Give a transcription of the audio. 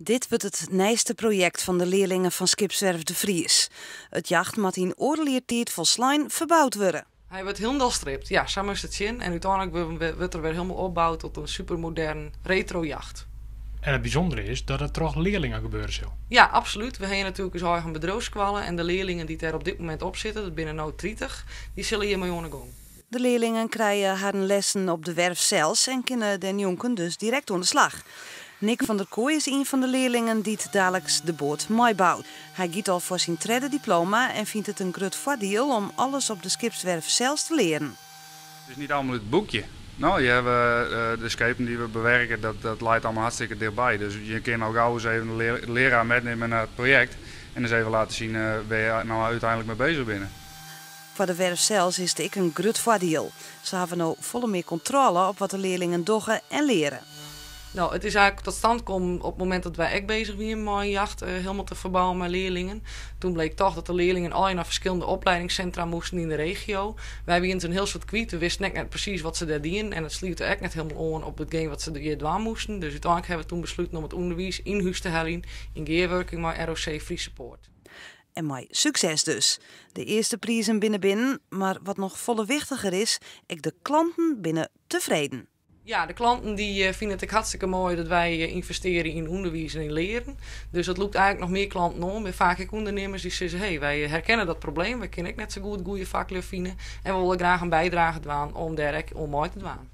Dit wurdt it nijste projekt fan de learlingen fan Skipswerf De Vries. It jacht moat yn oardel jier tiid folslein ferboud wurde. Hy wurdt hielendal stript, ja, sa moatst it sjen. En úteinlik wurdt er wer hielendal opboud tot in supermodern retro jacht. En it bysûndere is dat it troch learlingen gebeure sil. Ja, absolút. We hawwe natuerlik ús eigen bedriuwsskoalle en de learlingen dy't dêr op dit momint op sitte, dat binne no 30, dy sille hjirmei oan 'e gong. De learlingen krije harren lessen op de werf sels en kinne dêrnjonken dus direkt oan de slach. Nick van der Kooi is ien fan de learlingen dy't daliks de boat meibout. Hy giet al foar syn tredde diploma en fynt it in grut foardiel om alles op de skipswerf sels te learen. Het is niet allemaal uit het boekje. No, je hebt de schepen die we bewerken, dat leit allemaal hartstikke dichtbij. Dus je kan al gauw eens even de leraar metnemen naar het project en eens even laten zien waar je nou uiteindelijk mee bezig bent. Foar de werf sels is it ek in grut foardiel. Se hawwe no folle mear kontrôle op wat de learlingen dogge en leare. No, it is eigentlik tot stand kommen op it momint dat wy ek bezich wienen mei in jacht hielendal te ferbouwen mei learlingen. Toen bleek toch dat de learlingen allegear nei ferskillende opliedingssintra moasten yn de regio. Wy wienen se in hiel soad kwyt, we wisten ek net presys wat se dêr dienen en it sluette ek net hielendal oan op itgene wat se hjir dwaan moasten. Dus úteinlik hawwe we toen besluten om it ûnderwiis yn hús te heljen yn gearwurking mei ROC Friese Poort. En mei sukses dus. De earste prizen binne binnen, mar wat noch folle wichtiger is, ek de klanten binne tefreden. Ja, de klanten dy fine it ek hartstikke moai dat wy ynvestearje yn ûnderwiis en yn learen. Dus dat lûkt eigentlik noch mear klanten oan. Binne faak ek ûndernimmers dy't sizze, hey, wy herkenne dat probleem, wy kinne ek net sa goed goede faklju fine en we wolle graach in bydrage dwaan om dêr ek oan mei te dwaan.